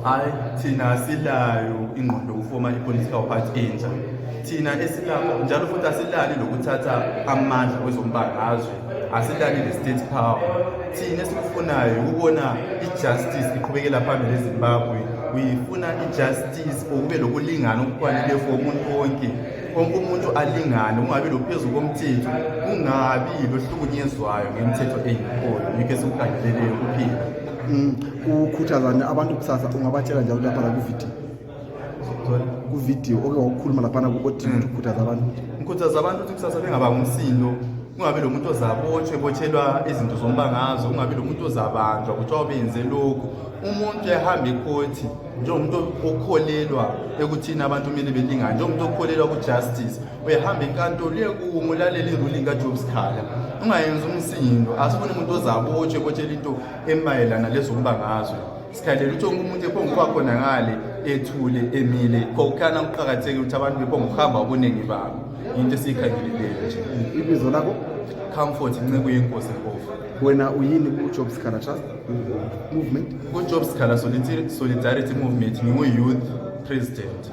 Hayi, thina silayo ingqondo ukufoma i-political party entsha. Thina esilapho njalo futhi asilali lokuthatha amandla kwezombangazwe, asilali le-state power. Thina esikufunayo ukubona i-justice iqhubekela phambili eZimbabwe. Uyifuna i-justice okube lokulingana okufanele for umuntu wonke. Wonke umuntu alingane, ungabi lophezulu komthetho, ungabi lohlukunyezwayo ngemithetho eyikhoyo. Yikho esikukhangeleleyo kuphela. Ukukhuthaza abantu kusasa ungabatshela njalo lapha la ku-video oke wakukhuluma laphana ukuthi ukukhuthaza abantu. Ngikhuthaza abantu ukuthi kusasa bengaba ngumsindo, ungabe lo muntu botshelwa izinto zombangazwe, ungabe lo muntu ozabanjwa kuthiwa benze lokhu. Umuntu ehamba ekhothi njengomuntu okholelwa ekuthini abantu kumele belingane, njengomuntu okholelwa ku-justice, uyahamba enkantolo uyekumo ulalela iruling kaJob. Ungayenza umsindo, asifuni umuntu botshela into emayelana lezombangazwe. Sikhalela ukuthi umuntu ephonguba khona ngale ethule emile kokukhana kuqhakatheke ukuthi abantu bephonguhamba ubuningi babo. Into esiyikhangeleleyo nje. Ibizo lakho? Comfort Nceku Mpofu. Wena uyini ku-Sikhala Trust movement? Sikhala Solidarity movement, ngingu-youth president.